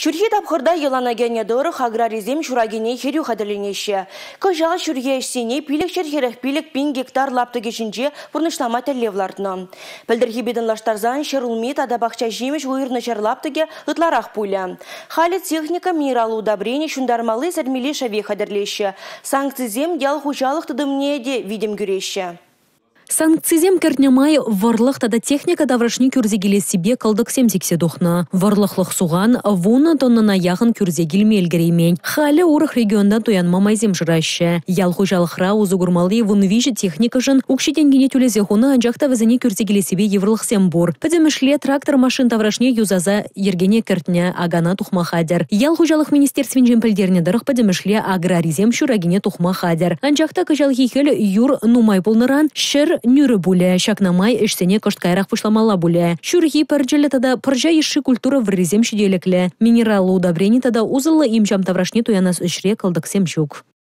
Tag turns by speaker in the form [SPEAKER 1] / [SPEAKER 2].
[SPEAKER 1] Ҫурхи тапхӑрта йӑлана кӗнӗ тӑрӑх аграрисем ҫуракине хӗрӳ хатӗрленеҫҫӗ. Кӑҫал ҫурхи ӗҫсене 545 пин гектар лаптӑкӗ ҫинче пурнӑҫлама тӗллев лартнӑ. Пӗлтӗрхипе танлаштарсан ҫӗрулми тата пахча ҫимӗҫ уйӑрнӑ ҫӗр лаптӑкӗ ытларах пулӗ. Халӗ техника, минераллӑ удобрени, ҫунтармалли-сӗрмелли шӗвек хатӗрлеҫҫӗ. Санкцисем ял хуҫалӑх тытӑмне те витӗм кӳреҫҫӗ.
[SPEAKER 2] Санкцисем кӗртнӗ май вӑрлӑх тата техника таврашне кӳрсе килессипе кӑлтӑксем сиксе тухнӑ. Вӑрлӑхлӑх сухан 10 тоннӑна яхӑн кӳрсе килме ӗлкӗреймен. Халӗ урӑх регионтан туянма майсем шыраҫҫӗ. Ял хуҫалӑхра усӑ курмалли 13 техникӑшӑн укҫи-тенкине тӳлесе хунӑ, анчах та вӗсене кӳрсе килессипе йывӑрлӑхсем пур. Пӗтӗмӗшле трактор машин таврашне юсаса йӗркене кӗртнӗ, акана тухма хатӗр. Ял хуҫалӑх министерствинчен пӗлтернӗ тӑрӑх пӗтӗмӗшле аграрисем ҫуракине тухма хатӗр. Анчах та кӑҫалхи хӗл юр нумай пулнӑран ҫӗр нӳрӗ пулӗ. Ҫакна май ӗҫсене кӑшт каярах пуҫламалла пулӗ. Ҫурхи пӗрчӗллӗ тата пӑрҫа йышши культура вӑррисем ҫителӗклӗ. Минераллӑ удобрени тата усӑллӑ им-ҫам таврашне туянас ӗҫре кӑлтӑксем ҫук.